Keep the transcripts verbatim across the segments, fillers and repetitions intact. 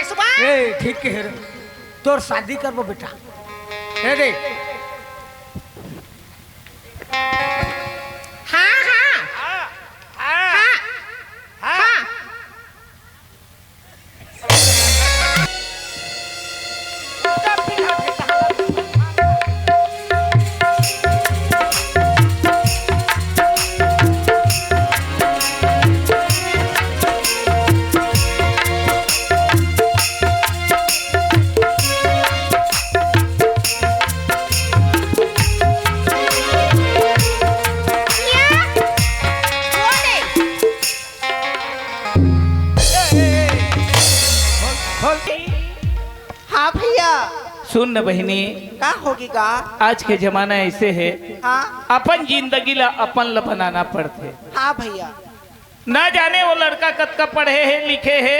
ए, ठीक कहे रे। तोर शादी करबो बेटा। ए दे। हाँ, हाँ। हाँ। हाँ। हाँ। हाँ भैया। सुन न बहिनी, का होगे गा? आज के जमाना ऐसे हे, हाँ। अपन जिंदगी ला अपन ला बनाना पड़थे। हाँ भैया। ना जाने वो लड़का कतका पढ़े हे, लिखे हे,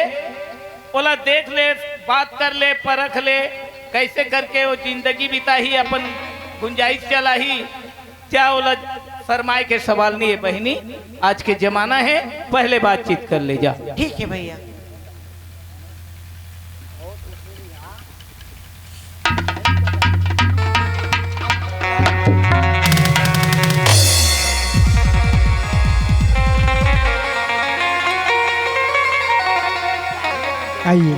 ओला देख ले, बात कर ले, परख ले, कैसे करके वो जिंदगी बिताही, अपन गुंजाइश चलाही। क्या ओला शर्माए के सवाल नहीं है बहिनी, आज के जमाना है, पहले बातचीत कर ले जा। ठीक है भैया। आइए।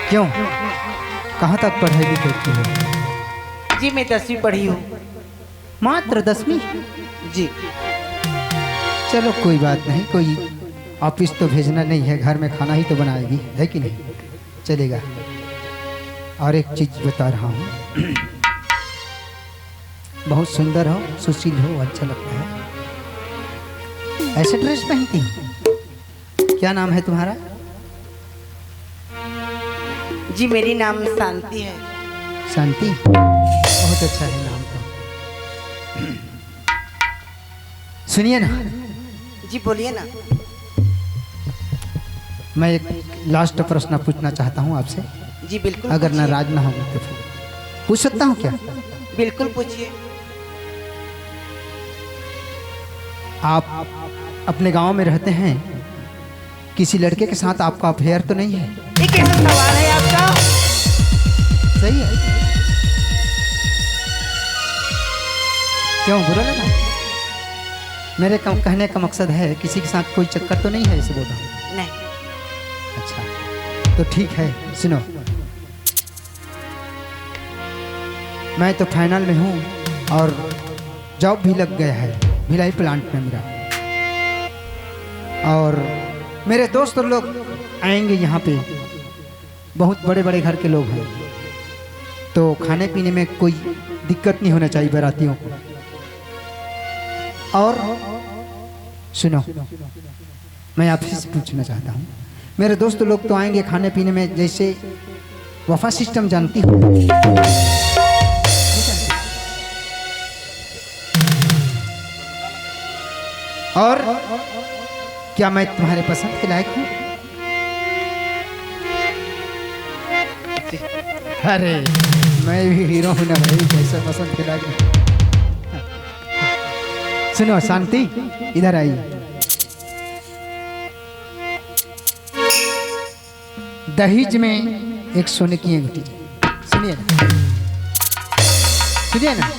क्यों, कहाँ तक पढ़ाई लिखाई की है? जी, मैं दसवीं पढ़ी हूँ। मात्र दसवीं? जी। चलो, कोई बात नहीं, कोई ऑफिस तो भेजना नहीं है, घर में खाना ही तो बनाएगी, है कि नहीं? चलेगा। और एक चीज बता रहा हूँ, बहुत सुंदर हो, सुशील हो, अच्छा लगता है। ऐसे ड्रेस पहनती हो? क्या नाम है तुम्हारा? जी, मेरी नाम शांति है। शांति? बहुत अच्छा है नाम तो। सुनिए ना। जी, बोलिए ना। मैं एक लास्ट प्रश्न पूछना चाहता हूँ आपसे। जी, बिल्कुल अगर पूछिए। नाराज ना हो तो फिर पूछ सकता हूँ क्या? बिल्कुल पूछिए। आप अपने गांव में रहते हैं, किसी लड़के के साथ आपका अफेयर तो नहीं है? ये कैसा सवाल है आपका? सही है। क्यों, बुरा लगा? मेरे कम, कहने का मकसद है, किसी के साथ कोई चक्कर तो नहीं है, इसे बोल रहा हूँ। नहीं। अच्छा, तो ठीक है, सुनो, मैं तो फाइनल में हूँ और जॉब भी लग गया है भिलाई प्लांट में मेरा। और मेरे दोस्त लोग आएंगे यहाँ पे, बहुत बड़े बड़े घर के लोग हैं, तो खाने पीने में कोई दिक्कत नहीं होना चाहिए बारातियों को। और सुनो, मैं आपसे पूछना चाहता हूँ, मेरे दोस्त लोग तो आएंगे खाने पीने में, जैसे वफा सिस्टम जानती हो? और क्या मैं तुम्हारे पसंद के लायक हूँ? अरे, मैं भी हीरो हूँ ना भाई, कैसे पसंद के लायक हूँ? सुनो शांति, इधर आइए। दहेज में एक सोने की अंगूठी। सुनिए ना, सुनिए ना।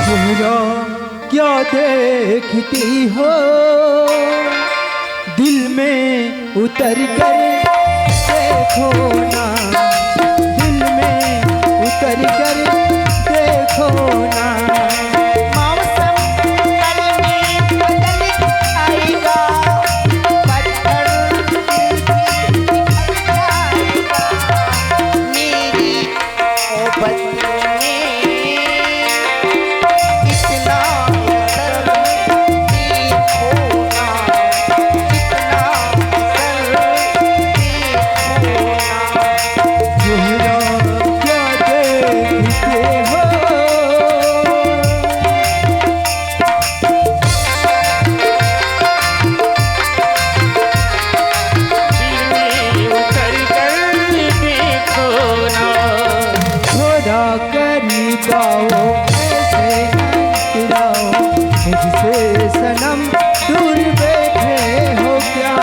चेहरा क्या देखती हो, दिल में उतर कर देखो ना, दिल में उतर कर देखो ना। मौसम कल में बदल जाएगा, पतझड़ दिल की निकल जाएगा। मेरी मोहब्बत में इतना असर देखो ना, इतना असर देखो ना। से सनम दूर बैठे हो क्या?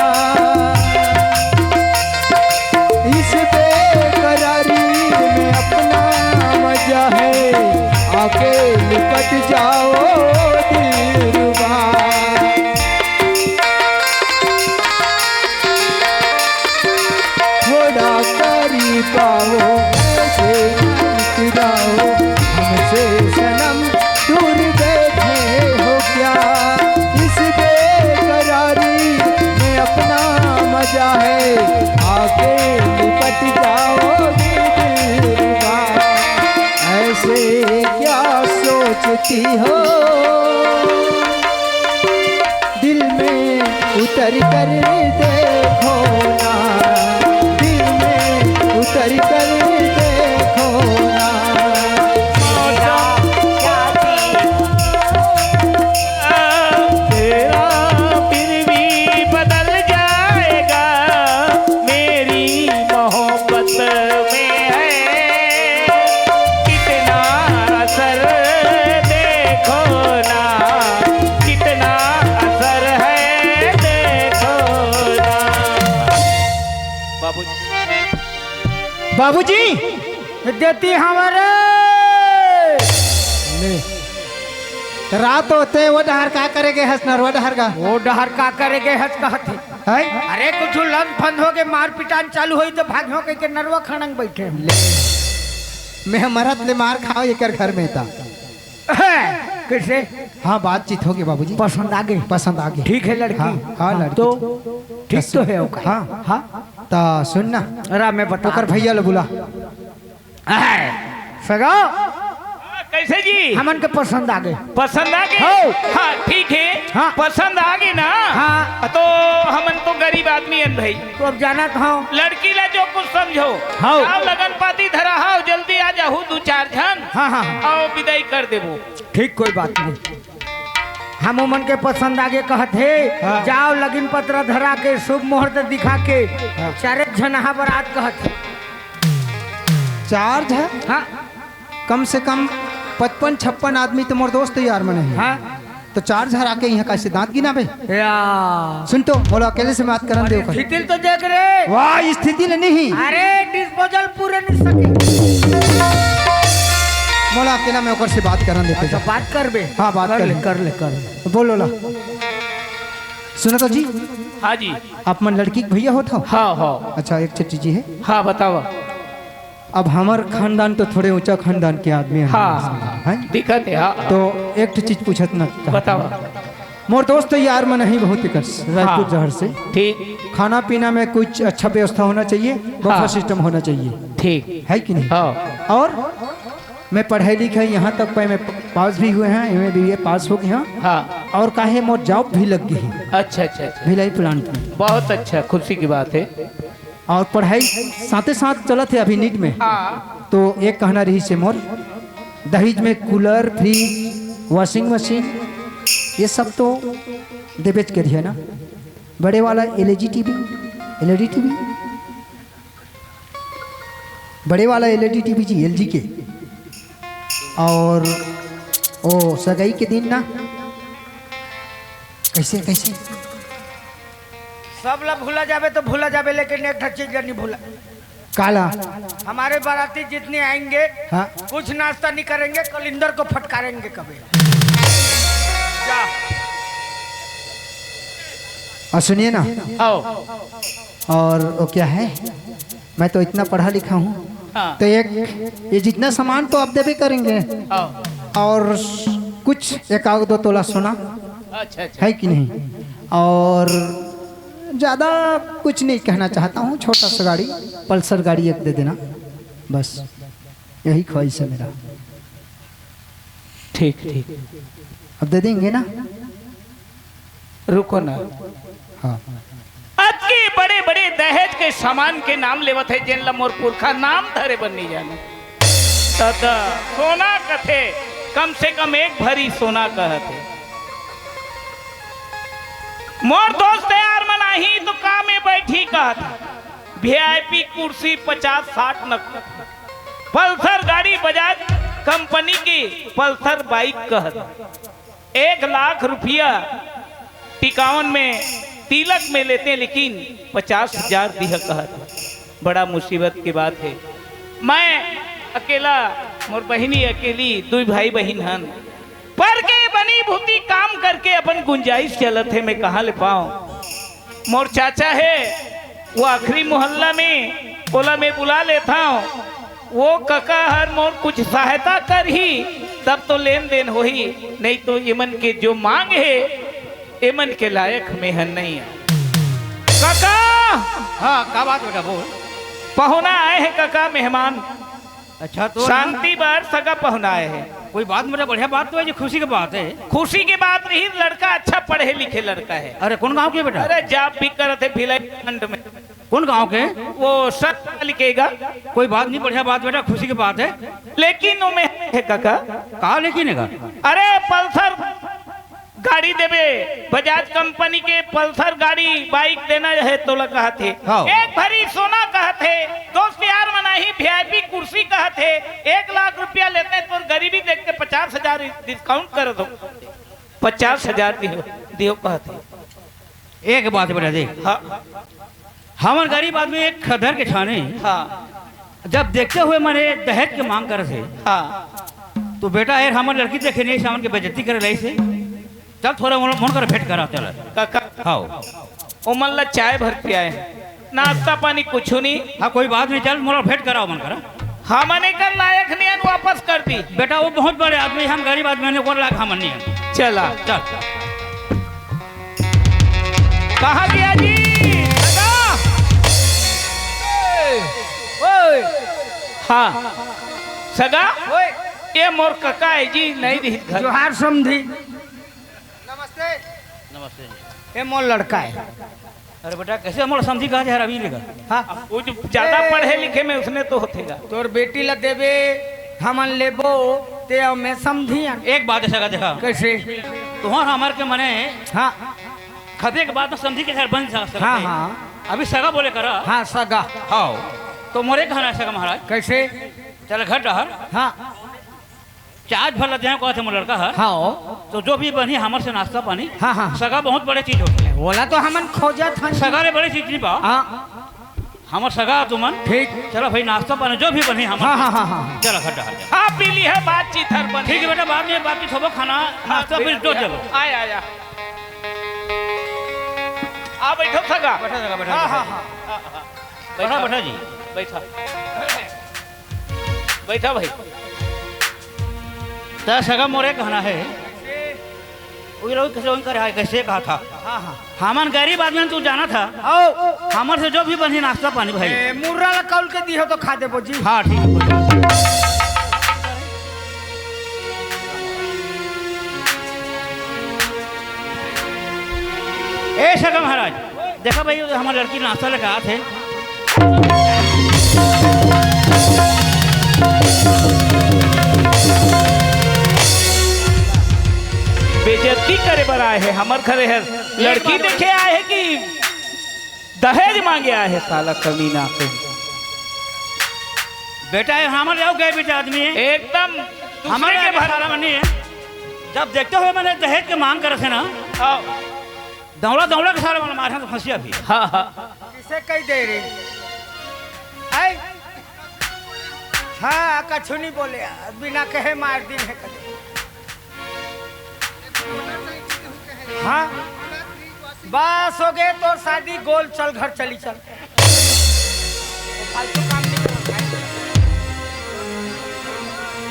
इस बेकरारी में अपना मजा है, आके लिपट जाओ दिलरुबा। थोड़ा करीब आओ, ऐसे ना मुस्कुराओ, हमसे सनम दूर बैठे हो क्या? इस बेकरारी में अपना मजा है, आके लिपट जाओ दिलरुबा। ऐसे क्या सोचती हो? दिल में उतर कर देखो ना, दिल में उतर कर देखो ना। मौसम तेरा फिर भी बदल जाएगा, मेरी मोहब्बत में है कितना असर, देखो ना, कितना असर है, देखो ना। बाबूजी, बाबूजी, देती हमारे। ले। रात होते वो डहर का करे गे हस, नरवा डहर का? वो डहर का करे गे हस कहत हे। हैं? अरे कुछ लंद फंद हो के मार पिटान चालू होई तो भाग्यो के, के नरवा खड़ंग बैठे हो। मैं मरत ले मार खाओ एकर घर में था। हैं? कैसे? हाँ, बातचीत हो गई बाबूजी। पसंद आ गई? पसंद आ गई। ठीक है लड़की। हाँ, हाँ, लड़की तो ठीक तो है ओकर। हाँ। हाँ। ता सुन ना। अरे मैं बता ओकर भैया ले बुला। आय, सगा, हाँ, कैसे जी? हमन के पसंद आ गए। पसंद आ गए? हो। हाँ, ठीक है। हाँ। पसंद आ गए ना? हाँ। तो हमन तो गरीब आदमी हन भाई। तो अब जाना कहाँ? लड़की ला जो कुछ समझो। हाँ। आओ लगन पाती धरा, हाव जल्दी आ जाहू दू चार झन। हाँ, हाँ, हाँ। आओ विदाई कर देबो। ठीक, कोई बात नहीं। हम उमन के पसंद आगे कहत हे, हाँ। जाओ लगिन पत्र धरा के शुभ मुहूर्त दिखा के हाँ। चार एक झन हा बरात कहत हे। चार झन? हाँ। कम से कम पचपन छप्पन आदमी तो मोर दोस्त यार मन हे। हाँ। तो चार झन आके यहाँ कैसे दांत गिनाबे? या। सुन तो, मोला अकेले से बात करन दे ओकर। स्थिति तो देख रे। वाह, स्थिति ले नहीं। अरे, disposal पूरे नहीं सके। मोला अकेला में ओकर से बात करन दे अच्छा, पहले। बात करबे? हाँ, बात कर कर ले, ले। कर ले, कर ले। बोल ओला। सुनो तो जी। हाँ जी। आप मन लड़की के भैया होत हो? हाँ, हाँ। अच्छा, एक ठे चीज हे। हाँ, बतावा। अब हमर खानदान तो थोड़े ऊंचा खानदान के आदमी हे। हाँ, हैं? दिक्कत हे, हाँ। तो एक ठे चीज पूछत ना चाहत बतावा। हूँ। मोर दोस्त यार मन ही बहुत एकर राजपूत हाँ। जहर से। ठीक। खाना पीना में कुछ अच्छा व्यवस्था होना चाहिए, buffet हाँ। System होना चाहिए। ठीक। है कि नहीं? हाँ। और मैं पढ़ाई लिखाई यहाँ तक पे मैं पास भी हुए हैं, एमए बीए पास हो गए हैं। हाँ। और काहे मोर job भी लग गई है। अच्छा, अच्छा, अच्छा। भिलाई plant में। बहुत अच्छा, खुशी की बात है। और पढ़ाई साथे साथ चलत हे अभी नीट में। हाँ। तो एक कहना रहिस हे मोर, दहेज में cooler, fridge, washing machine, ये सब तो देबेच करिहे ना। बड़े वाला एलईडी टीवी, एलईडी टीवी, बड़े वाला एलईडी टीवी जी, एलजी के। और ओ सगाई के दिन ना, कैसे, कैसे? सब ला भूला जाबे तो भूला जाबे, लेकिन एक ठो चीज ला नहीं भूला। काला? हमारे बाराती जितने आएंगे, हाँ। कुछ नाश्ता नहीं करेंगे, कलिंदर को फटकारेंगे कभी। जा। और सुनिए ना। आओ। और वो क्या है, मैं तो इतना पढ़ा लिखा हूँ, हाँ। तो एक, ये जितना सामान तो आप देबे करेंगे, हाँ। और कुछ एक आध दो तोला सोना, अच्छा, अच्छा। है कि नहीं? और ज़्यादा कुछ नहीं कहना चाहता हूँ, छोटा सा गाड़ी, पल्सर गाड़ी एक दे देना, बस यही ख्वाहिश है मेरा। ठीक, ठीक। अब दे देंगे ना? रुको ना। हाँ। अतके बड़े-बड़े दहेज के सामान के नाम लेवत हे, जेन ल मोर पुरखा नाम धरे बर नइ जाने। त, त सोना कथे, कम से कम एक भरी सोना कहत हे। मोर दोस्त यार मन आही तो का में बैठी कहत हे, वीआईपी कुर्सी पचास साठ नग, पल्सर गाड़ी बजाज कंपनी की पल्सर बाइक कहत हे। एक लाख रुपया टिकावन में, तिलक में लेते, लेकिन पचास हजार दिह कहत हे। बड़ा मुसीबत की बात हे। मैं अकेला, मोर बहिनी अकेली, दुई भाई बहिन हन, पर के बनी भूती काम करके अपन गुंजाइश चलत हे, मैं कहाँ ले पाऊं? मोर चाचा हे, वो आखिरी मोहल्ला में, ओला मैं बुला लेथंव। वो कका हर मोर कुछ सहायता करही, तब तो लेन देन होही, नहीं तो एमन के जो मांग हे, एमन के लायक में हन नहीं हे। कका! हाँ, का बात बेटा, बोल। पहुना आए हे कका, मेहमान। अच्छा, तो शांति बर सगा पहुना आए हे। कोई बात, मेरा बढ़िया बात तो हे जी, खुशी की बात हे। खुशी की बात नहीं, लड़का अच्छा पढ़े लिखे लड़का हे। अरे, कौन गांव के बेटा? अरे, जॉब भी करत हे भिलाई खंड में। कौन गांव के? वो सर लिखेगा। कोई बात नहीं, बढ़िया बात बेटा, खुशी की बात हे। लेकिन वो में हे कका। का लेकिन हे का? अरे, पल्सर गाड़ी देबे, बजाज कंपनी के पल्सर गाड़ी, बाइक देना हे तोला कहत हे। हाँ। एक भरी सोना कहत हे, दोस्त यार मन आही, वीआईपी कुर्सी कहत हे, एक लाख रुपया लेते हैं, तोर गरीबी देख के पचास हजार डिस्काउंट कर दो, पचास हजार दियो, दियो कहत हे। एक बात बेटा देख, हाँ। हमन गरीब आदमी एक खदर के छाने, हाँ। जब देखते हुए मने दहेज के मांग करत हे, हाँ। तो बेटा यार हमर लड़की देखे नहीं, सामन के बेइज्जती करे लाइस हे। चल थोड़ा मोर, मोर कर भेंट करा चल। काका, हाँ। ओमन ला चाय भर पियाए, नाश्ता पानी कुछ नहीं। हाँ, कोई बात नहीं, चल मोर भेंट करा ओमन करा। हमन एकर लायक नहीं हन, वापस कर दी। बेटा, वो बहुत बड़े आदमी, हम गरीब आदमी हन, ओकर लायक हमन नहीं हन। चला। चल। कहाँ गया जी? सगा? ओए। हाँ। सगा? ओए। ये मोर कका हे जी, नहीं दिहिस घर। जोहार समधी। नमस्ते। नमस्ते। ये मोर लड़का हे। अरे बेटा, कैसे मोर समधी कहा जा रहा अभी लेगा? हाँ। वो जो ज्यादा ए। पढ़े लिखे में उसने तो होथेगा। तोर बेटी ला देबे, हमन लेबो, ते अउ मैं समधी हन। एक बात हे सगा देखा। कैसे? तुहर हमर के मने हाँ। खदे के बाद में समधी के घर बन जा सकत हाँ, हे। हाँ। अभी सगा बोले करा। हाँ, सगा। हाँ। तो मोर एक कहना हे सगा महाराज। कैसे? चल घर डहर। हाँ। चाय भर ला देहूं कहत हे मोर लड़का हर। हाँ। तो जो भी बनही हमर से नाश्ता पानी। हाँ, हाँ। सगा बहुत बड़े चीज होथे। ओला तो हमन खोजत हन। सगा ले बड़े चीज नहीं बा। हाँ। हमर सगा तुमन। ठीक। चलो भाई, नाश्ता पानी जो भी बनही हमर हाँ, से। हाँ, हाँ, हाँ। चलो घर डहर। आप पी ली है बातचीत हर बन। ठीक हे बेटा, बाद में बातचीत होबो, खाना हाँ, नाश्ता फिर फिर जो चलो। आया, आया। आ बैठो सगा। बैठो सगा, बैठो, हाँ, बैठो। हाँ, हाँ। बैठा, बैठा जी। बैठा। बैठा भाई। त सगा मोर एक कहना हे। वो लोग कैसे उनका रहा है, कैसे कहा था? हाँ, हाँ। हमन गरीब आदमी हन, तू जानत हा। आओ। हमर से जो भी बनही नाश्ता पानी भाई। ए, मुर्रा ला कौल के दिहो तो खा देबो जी। हाँ, ठीक हे। ए सगा महाराज, देखा भाई, हमर लड़की नाश्ता लेके आत हे। बेइज्जती करे बर आए हे, हमर घरे हे लड़की देखे आए हे कि दहेज मांगे आए हे, साला कमीना कहीं। बेटा, ये हमर जाओ गए बेटा आदमी हे। एकदम दूसरे हमर के आगे भर- साला मनी हे। जब देखते हुए मने दहेज के मांग करत हे ना, आओ। दौड़ा दौड़ा के साला मन मारे तो फंसिया भी। हाँ, हाँ। किसे कह दे रे? आई? हाँ, कछु नहीं बोले, बिना कहे मार दिन हे कदे। हाँ? बस हो गए तोर शादी गोल, चल घर चली चल। फालतू काम नहीं करना है।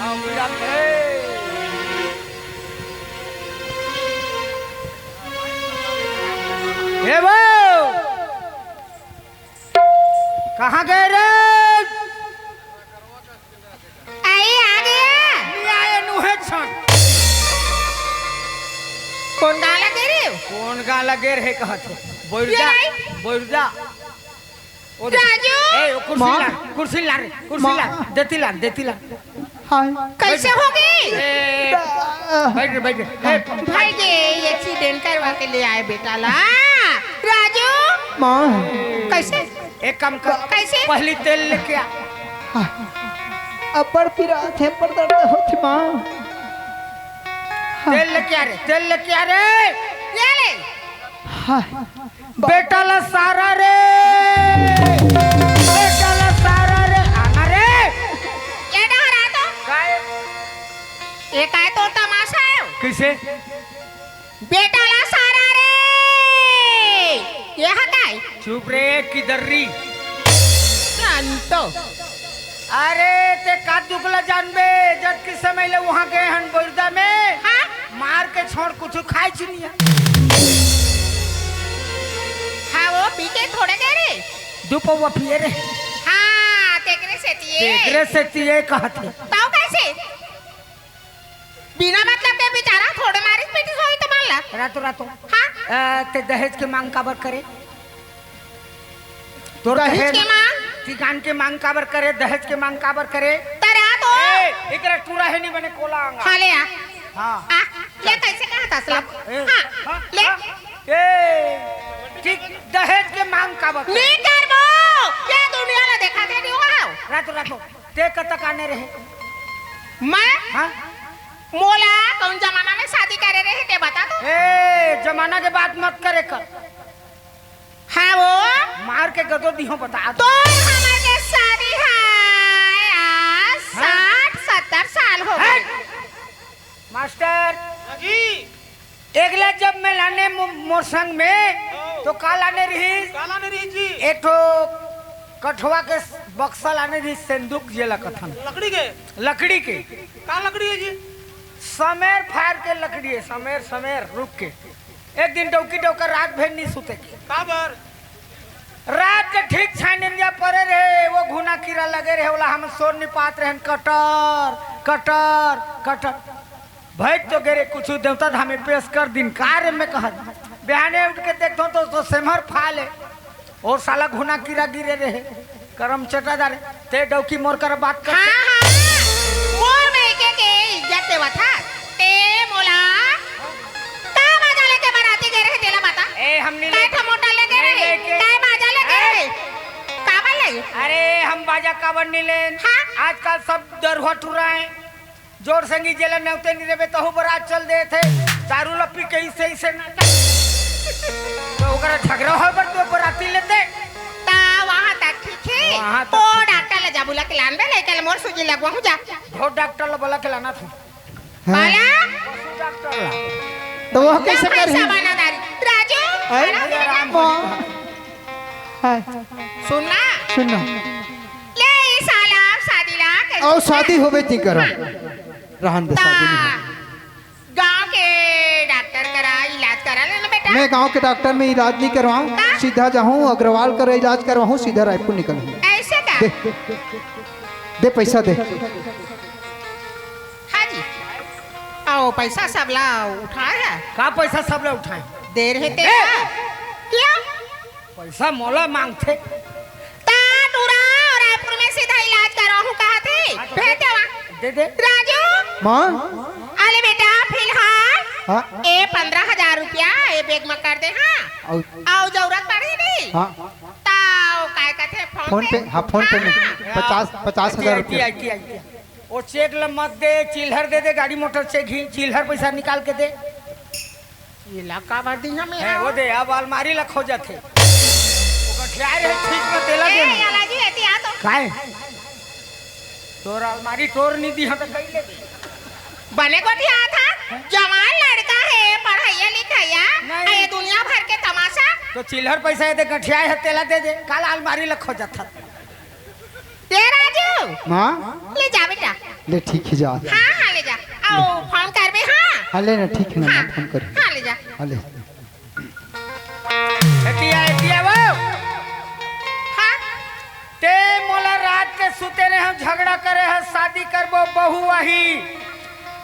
आओ, बुढ़ा, ए। ए वो! कहाँ गए रे? अई, आ गया। नहीं आए, नुहे छन। कौन गाला गे रे? कौन गाला गे रे कहत हे? बोइरदा, ये नहीं। बोइरदा। ओ दे। राजू। ए, ओ कुर्सी माँ। ला, कुर्सी ला रे, कुर्सी माँ। ला, देती ला, देती ला। हाय। कैसे हो गई? ए, बैठ रे, बैठ रे। ए, भाई के एक्सीडेंट करवा के ले आए बेटा ला। राजू। माँ। कैसे? एक काम कर, कैसे? पहली तेल लेके आ। अब्बड़ पिरात हे, अब्बड़ दर्द होथे माँ। तेल लेके आ रे, तेल लेके आ रे। ले ले। हाय। बेटा ला सारा रे, बेटा ला सारा रे, आना रे। ये डहरा तो। काय? ये काय तो तमाशा है? किसे? बेटा ला सारा रे। ये हा काय? चुप रे, किधर री? शांतो। अरे, ते का दुख ला जानबे, जतकी समय ले वहाँ गए हन बोइरदा में, हाँ? मार के छोड़, कुछ खाए चुनिया। हाँ, वो पी के थोड़े गए रे। दू पौवा पिए रे। हाँ, तेकरे सेती ये। तेकरे सेती ये कहत हे। ताऊ कैसे? बिना मतलब के बेचारा थोड़े मारिस पीटिस होही त मान ला। रातो, रातो। हाँ? अ, ते दहेज के मांग काबर करे? तोर दहेज दहेज के मांग? ठिकान के मांग काबर करे, दहेज के मांग काबर करे? तरा तो। ए, एकरा टूरा हे नहीं बने कोला आंगा। खा ले आ। हाँ। आ, ले कैसे कहा था असला? ए, हाँ, हाँ, ले। हाँ। ए, ठीक, दहेज के मांग काबर करे? नहीं करबो। क्या दुनिया ला देखा दे नहीं हुआ? रातो, रातो। ते कतक आने रहे? मैं? हाँ? मोला कौन जमाना में शादी करे रहे, ते बता तो। ए, जमाना के बात मत करे कर। हाँ वो? मार के गदो दिहो बता। तोर हमर के शादी है आज हाँ? साठ सत्तर साल हो गए। हट! मास्टर, जी। एकला जब मैं लाने मो-, मोर संग में, हाँ। तो का लाने रहीस? का लाने रहीस जी? एक ठो कठवा के बक्सा लाने रहीस, संदूक जेला कथन। लकड़ी के? लकड़ी के। का लकड़ी है जी? समेर फार के लकड़ी है, समेर, समेर, रुख के। एक दिन डौकी डौका रात भर नहीं सुते के। काबर? रात के ठीक छानिंदिया परे रहे, वो घुना कीरा लगे रहे, ओला हम सोर नहीं पात रहन, कटर, कटर, कटर। भैंस तो गेरे कुछ देवता धामे पेश कर दिन, का रे मैं कहत। बिहाने उठ के देखथों तो, तो सेमर फाले। और साला घुना कीरा गिरे रहे, करम चटादार, ते डौकी मोर कर बात कर। हाँ, हाँ, मोर में के, के इज्जत देवत हा, ते मोला का बाजा लेके बराती गए रहे, तेला बता। ए, हम नहीं काय लेके ठा मोटा लेके नहीं रहे, लेके। काय बाजा लेके ए। रहे, काबर ले? अरे, हम बाजा काबर नहीं लेन। हाँ? आजकल सब दरुहा टुरा है। जोर संगी जेला नेवते नहीं रेबे, तहु बरात चल देथे। दारू ला पी के इसे, इसे नाचा। तो ओकरा झगड़ा हो बर तो बराती लेते। ता वहाँ तक ठीक है। वहाँ तक ओ ठीक है। डॉक्टर ला जा बुला के लान बे, लेके मोर सूजी लगवा हूँ जा। धो डॉक्टर ला बुला के लाना था। हाँ। बोला? पशु डॉक्टर ला। तो वो ना कैसे पैसा करही? बना दारी। राजू, अरे, आराम से आराम जा। वाह। हाय। सुनना। सुनना। ले, ये साला आप शादी ला कर और शादी होबे ती करो। हाँ। रहन दे, ता शादी नहीं होबे। गांव के डॉक्टर करा इलाज करा लेना बेटा। मैं गांव के डॉक्टर में इलाज नहीं करवाऊं, का? सीधा जाऊं अग्रवाल करा इलाज करवाऊं, सीधा रायपुर निकलूं। ऐसे का? दे, दे पैसा दे। हाँ जी। आओ, पैसा सबला उठाए है। का पैसा सबला उठाए? दे रहे थे ए! ना? क्यों? पैसा मोला मांगथे। ता टूरा रायपुर में सीधा इलाज कराहूं कहा थे। हाँ, तो भेज दे। देवा। दे दे। राजू। माँ। अले बेटा, फिलहाल हाँ। ए पंद्रह हजार रुपया ए बैग में कर दे, हाँ। और और जरूरत पड़ी नहीं। हाँ। ता वो काय कहते, फोन फोन पे? पे, हाँ, फोन पे में हाँ। पचास, पचास हजार रुपया। आई, आई, आई। वो चेक ल मत दे, चिल्हर दे दे, गाड़ी मोटर से घी, चिल्हर पैसा निकाल के दे। ये ला का बात दी हमें, है, हाँ? वो दे, अब अलमारी ला खोजत हे। वो गठिया रहे, ठीक में तेला ए, दे ना। याला जी, एती आ तो। काय? तोर अलमारी तोर नहीं दी, हम तो कहीं ले दी। बने गोठिया था, जवान लड़का है, पढ़ाइया लिखाइया, नहीं। आ ये दुनिया भर के तमाशा। तो चिल्हर पैसा ये दे, गठिया है, तेला दे दे, काल अलमारी ला खोजत था। ए राजू। माँ। ले जा बेटा। ले ठीक है जा। हाँ, हाँ, ले जा। आओ, फोन कर बे, हाँ। हाँ, ले ना, ठीक है ना, हाँ। मैं फोन कर। हाँ, ले जा। हाँ, ले। एतिया, एतिया वो। हाँ। ते मोला रात के सुते रहे हम, झगड़ा करे है, शादी करबो, बहू आही।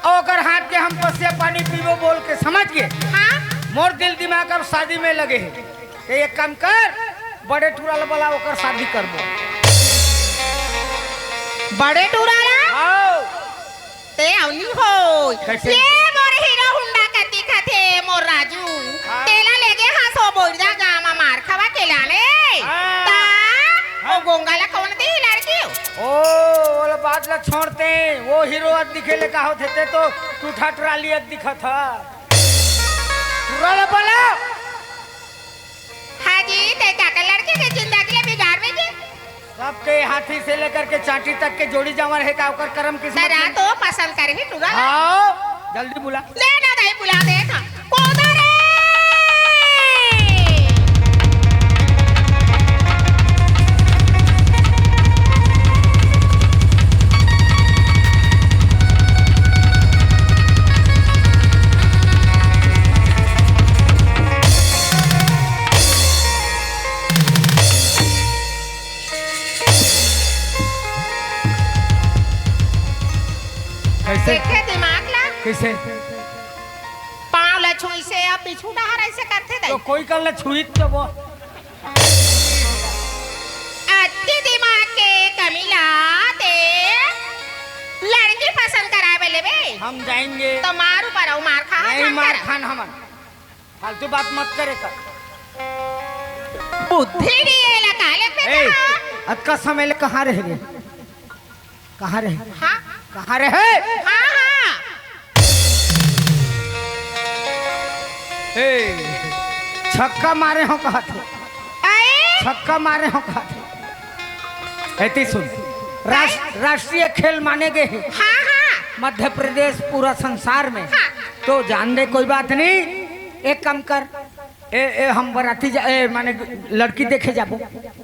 ओकर हाथ के हम पसिया पानी पीबो बोल के, समझ गए? हाँ। मोर दिल दिमाग अब शादी में लगे है। ते एक काम कर, बड़े टूरा ल बला, ओकर शादी करबो। बड़े टूरा ला? आओ। ते अवनी हो। कैसे? ये मोर हीरो हुंडा का दिखत हे, मोर राजू। हाँ। तेला लेगे हाँ सो बोइरदा गाँव मा मार खवा के लाने। हाँ। ता, हाँ। ओ गोंगा ला कौन दी लड़की? ओ, ओला बात ला छोड़ते, वो हीरो अत दिखे ले का होथे, ते तो टूटा ट्राली एक दिखत ह। टुरा ला बोला। हाँ जी, ते काकर लड़की के जिंदगी ले बिगाड़ में जी। सबके हाथी से लेकर के चांटी तक के जोड़ी जावर हे का, ओकर करम किस्मत सरा में। तो पसंद करे ही टुरा। हाँ, जल्दी बुला। ले ना दाई, बुला दे था। कोदा रे। कैसे? देखे दिमाग ला। कैसे? पाँव ला छुई से अब बिछू डहर ऐसे करथे तो दाई। कोई कर ले छुई तो वो। अति दिमाग के कमी ला ते लड़की पसंद कराए बर लेबे। हम जाएंगे। तो मार ऊपर आओ, मार खा, नहीं, हम मार करा। खान हमन। फालतू बात मत करे कर। बुद्धि नहीं है ला, काले पे ए, कहा? अतका समय ले कहाँ रह गे? कहाँ रहे? हाँ? कहाँ रहे? हाँ, हाँ। ए, छक्का मारे हो कहा थे। आए? छक्का मारे हो कहा थे। एती सुन, राष-, राष्ट्रीय खेल माने गए हैं। हाँ, हाँ। मध्य प्रदेश पूरा संसार में। हाँ। तो जान दे, कोई बात नहीं। एक काम कर, ए, ए, हम बराती जा, ए, माने लड़की देखे जाबो,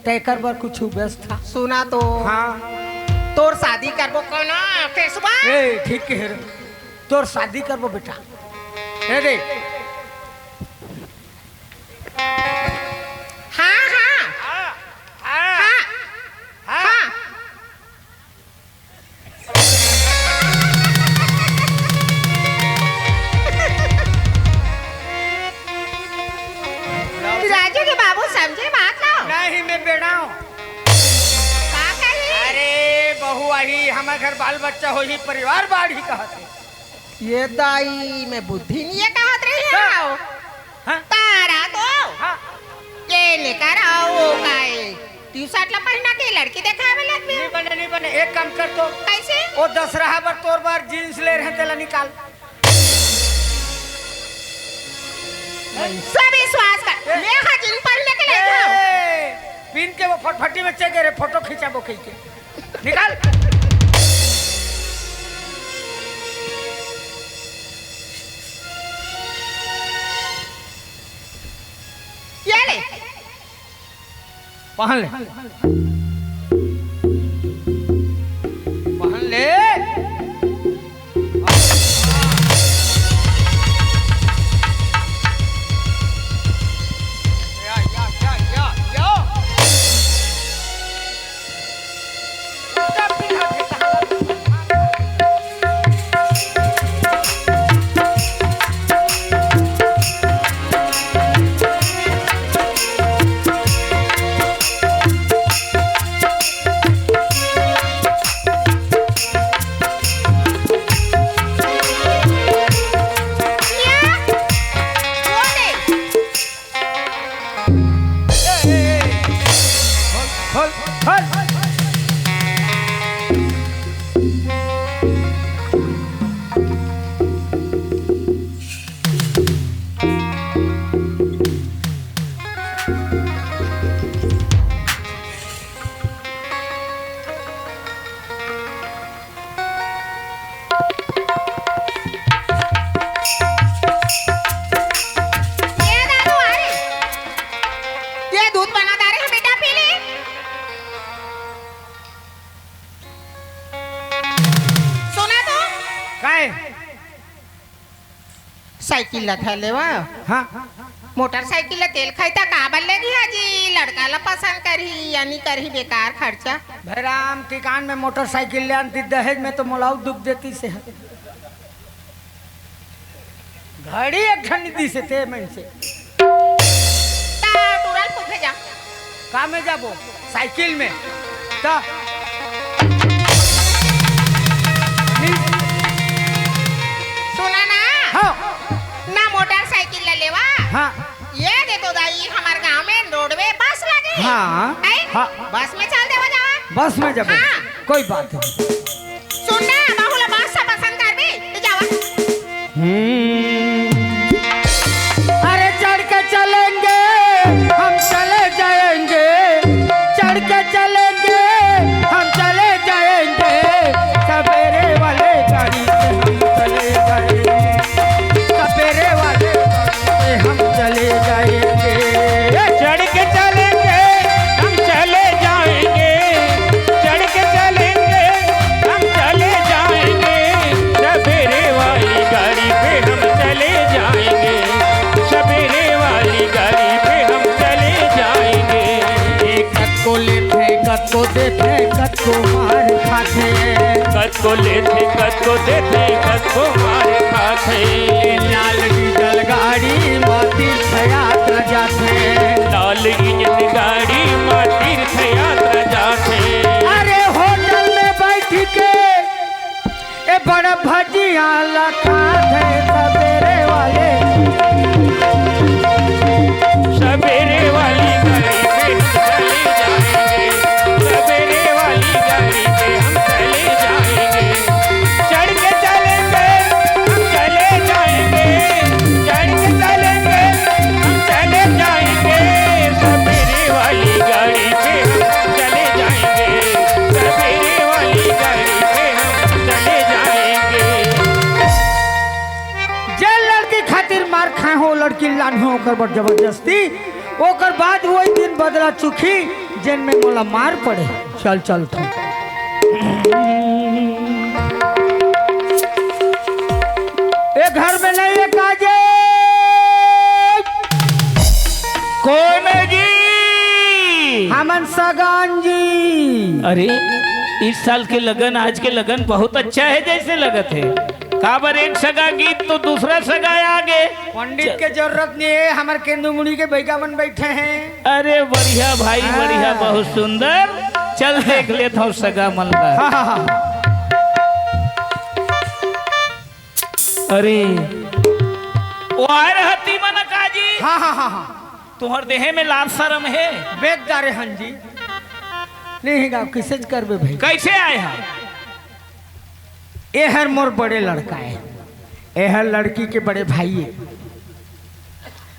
त एकर बर कुछ व्यवस्था। सुना तो। हाँ। तोर शादी करबो कोनो फेसुआ? ए, ठीक कहे रे। तोर शादी करबो बेटा। ए दे। हाँ, हाँ। हाँ, हाँ। हाँ। हाँ। हाँ। राजू के बाबू समझे बात ला। नहीं, मैं बेड़ा हूँ। का कही? अरे, बहू आही, हमर घर बाल बच्चा होही, परिवार बाढ़ी कहत हे। ये दाई, मैं बुद्धि नहीं है कहत रही का? हूँ। हाँ? तारा तो हाँ। ये लेकर आओ, वो का ए, टी-शर्ट ला पहना के लड़की देखावे लग गया। नहीं बने, नहीं बने, एक काम कर तो। कैसे? वो दसरहा बर तोर बर जींस ले रहे, तेला निकाल। सब विश्वास कर, ए। मैं हा जींस पहन लेके ले जाओ। ए, पिन के वो फटफटी में चेक रे, फोटो खिंचाबो कह के। निकाल। ये ले। पहन ले। पहन ले। या, या, या, या, या। ये दादू, अरे, ये दूध बना डारे हे बेटा, पी ले। सुना तो। काय? साइकिल ला धर लेवा। हाँ। मोटरसाइकिल ला तेल खाई त काबर लेगी हाजी? लड़का ला पसंद करही या नी करही, बेकार खर्चा। भैराम, टिकान में मोटरसाइकिल ले आनती, दहेज में तो मोलाऊ दुख देती से। घड़ी एक ठन दी से ते मन से। ता टूरा ल पूछे जा। का में जाबो? साइकिल में। त सुना ना। हाँ। ना मोटरसाइकिल ला लेवा। हाँ। ये दे तो दाई, हमर गांव में रोडवे बस लगे। हाँ। हैं? हाँ। बस में चल देवा जावा। बस में जाबो। हाँ। कोई बात नहीं। सुन ना, बहू ला बस से पसंद करबे, त जावा। हम्म। अरे चढ़ के चलेंगे, हम चले जाएंगे, चढ़ के चलेंगे, हम चले जाएंगे, सवेरे वाले गाड़ी से हम चले जाएंगे, सवेरे वाले गाड़ी से हम चले जाएंगे। चढ़ के चलेंगे, हम चले जाएंगे, चढ़ के चलेंगे, हम चले जाएंगे, सवेरे वाली गाड़ी पे हम चले जाएंगे, सवेरे वाली गाड़ी पे हम चले जाएंगे। कतको लेथे, कतको देथे, कतको मार खाथे। कतको लेथे, कतको देथे, कतको मार खाथे। लाल डीजल गाड़ी म तीर्थ यात्रा जाथे। लाल इंजन गाड़ी म तीर्थ यात्रा जाथे। अरे होटल में बैठ के ए बड़ा भजिया ला खाथे सवेरे वाले। सवेरे वाली गाड़ी पे हम चले जाएंगे, सवेरे वाली गाड़ी पे हम चले जाएंगे। चढ़ के चलेंगे, हम चले जाएंगे, चढ़ के चलेंगे, हम चले जाएंगे, सवेरे वाली गाड़ी पे हम चले जाएंगे, सवेरे वाली गाड़ी पे हम चले जाएंगे। जे लड़की खातिर मार खाए हो, लड़की लान हो, ओकर बर जबरदस्ती, ओकर बाद वही दिन बदला चुखी, जेन में मोला मार पड़े। चल, चल तू। ए घर में नहीं है काजे। कौन है जी? हमन सगान जी। अरे, इस साल के लगन, आज के लगन बहुत अच्छा है जैसे लगत है। काबर एक सगा गीत तो दूसरा सगा आगे। पंडित के जरूरत नहीं है, हमर केंदू मुड़ी के बैगा मन बैठे हैं। अरे बढ़िया भाई, हाँ। बढ़िया, बहुत सुंदर। चल देख लेत हूँ सगा मन ला। हाँ, हाँ, हाँ। अरे, वो आए रहती मन काजी। हाँ, हाँ, हाँ, हाँ। तुहर देहे में लाज शरम है। बेग डारे हन जी। नहीं गा, किसे करबे भाई? कैसे आए हैं? एहर मोर बड़े लड़का है, एहर लड़की के बड़े भाई है,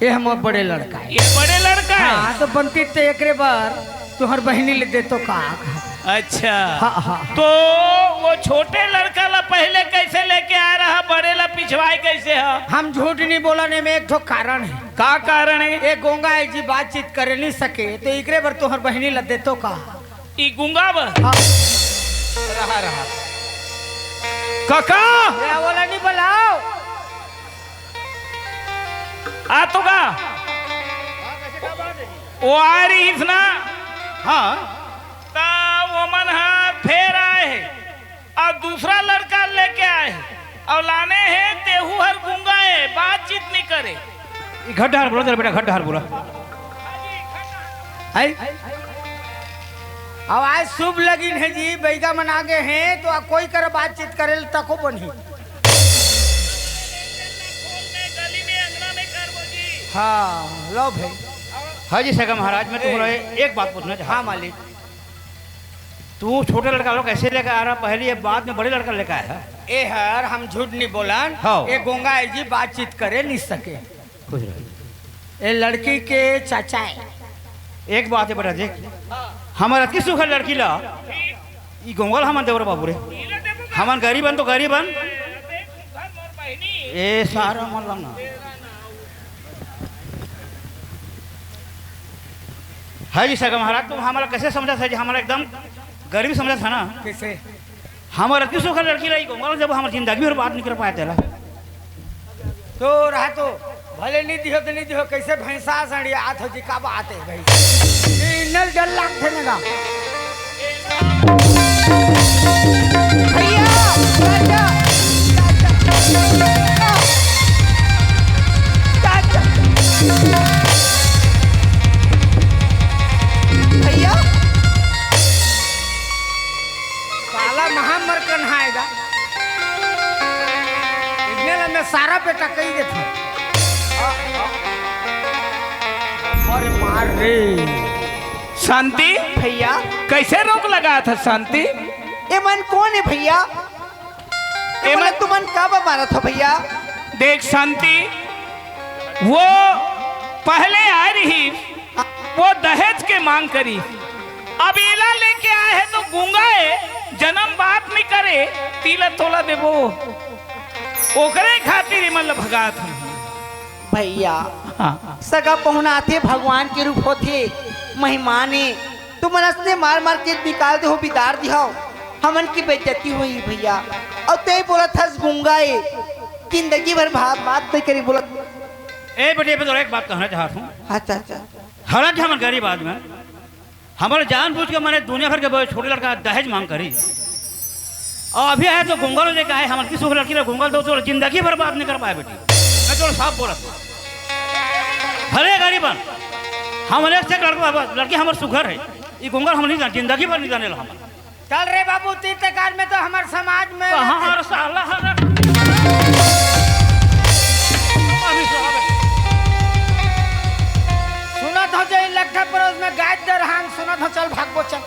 एह मोर बड़े लड़का है। ये बड़े लड़का है? हाँ, तो बनती ते एकरे बर तुहर बहिनी ले दे तो का? अच्छा। हाँ, हाँ। तो वो छोटे लड़का ला पहले कैसे लेके आ रहा, बड़े ला पिछवाए कैसे है? हम झूठ नहीं बोला, ने में एक ठो कारण है। का कारण है? ये गोंगा है जी, बातचीत करे नहीं सके, तो एकरे बर तुहर बहिनी ला दे तो का? ई गुंगा बर? हाँ। रहा, रहा। काका! या वाला नहीं बुलाओ। आ तो का? वो आ रही इस ना? हाँ। ता वो मन हा फेर आए है। अउ दूसरा लड़का लेके आए हे, अउ लाने हे, तेहू हर गूंगा हे, बातचीत नइ करे। ई घट डहर बोला, जरा बेटा, घट डहर बोला। आई? अब आज शुभ लगिन हे जी, बइगा मन आगे हे, तो आ कोई कर बातचीत करे ल तको बनही। हाँ, लो भाई। हाँ जी, सगा महाराज, मैं तुम्हारा ए- एक बात पूछना चाहता हूँ। हाँ, मालिक। तू छोटे लड़का लो कैसे लेकर आ रहा, पहले ये बाद में बड़े लड़का लेकर आया है? ए हर, हम झूठ नहीं बोलन। हाँ। ए गोंगा है जी, बातचीत करे नहीं सके। खुश रहो। ए लड़की के चाचा है। एक बात है बेटा, देख, हमारा अतकी सुघर लड़की ला, ई गोंगा ला हमन देवर बाबू रे, हमन गरीबन तो गरीबन। ए सारा मन ला ना। है जी सगा महाराज, तुम हमारा कैसे समझा था जी? हमारा एकदम गरीब समझा था ना। कैसे? हमारा किसो का लड़की रही को, मतलब जब हमारी जिंदगी भर बात नहीं कर पाया तेला। तो रहा तो भले नहीं दिहो तो नहीं दिहो, कैसे भैंसा सड़िया आत हो जी, का बात है भाई? ये नल डर लाग थे ना। भैया, राजा, राजा, राजा। भैया। साला महामर कन्हाएगा। इतने ला मैं सारा बेटा कही देता हूँ। अरे मार रे। शांति। भैया। कैसे रोक लगा था शांति? ए मन कौन है भैया? ए मन तुमन का मारा था भैया? देख शांति, वो पहले आए रही, वो दहेज के मांग करी, अब एला लेके आए हे तो गूंगा ए, जन्म बात नहीं करे, तीला तोला देबो, ओकरे खातिर एमन ल भगात हन। भैया, हाँ। सगा पहुना आथे, भगवान के रूप होथे, मेहमान ए, तुमन असने मार मार के निकाल देहो, बिदार दिहो, हमन की बेइज्जती होही भैया। अउ तैं बोलत हस गूंगा ए, जिंदगी भर बात बात नहीं करी बोलत। ए बेटी, मैं तोला एक बात कहना चाहत हूँ। अच्छा, अच्छा। हालांकि हमन गरीब आदमी हन, हमर जानबूझ के मने दुनिया भर के बड़े छोटे लड़का दहेज मांग करी। अउ अभी आए तो गूंगा ल लेके आए, हमन की सुख लड़की ल गूंगा ल दो, तोर जिंदगी भर बात नहीं कर पाए बेटी। मैं तोला साफ बोलत हूँ। भले गरीब हन, हमन एक से एक लड़का, लड़की हमर सुघर हे, ई गूंगा ल हम नहीं जान, जिंदगी भर नहीं जाने ला हमन। चल रे बाबू, तीर्थकार में तो हमर समाज में कहाँ हर साला हर अभी साला। सुनत हो जे लट्ठा परोस में गाय दरहान सुनत हो, चल भागबो चल।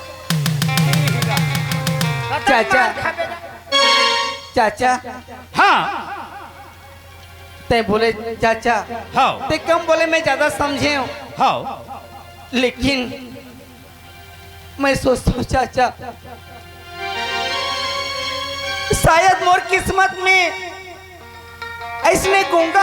कतक चाचा। मार खाबे रे। चाचा, हाँ। तैं बोले चाचा, हाँ। तैं कम बोले, मैं ज्यादा समझे हूँ। हाँ। लेकिन मैं सोचता हूँ चाचा, शायद मोर किस्मत में ऐसने गूंगा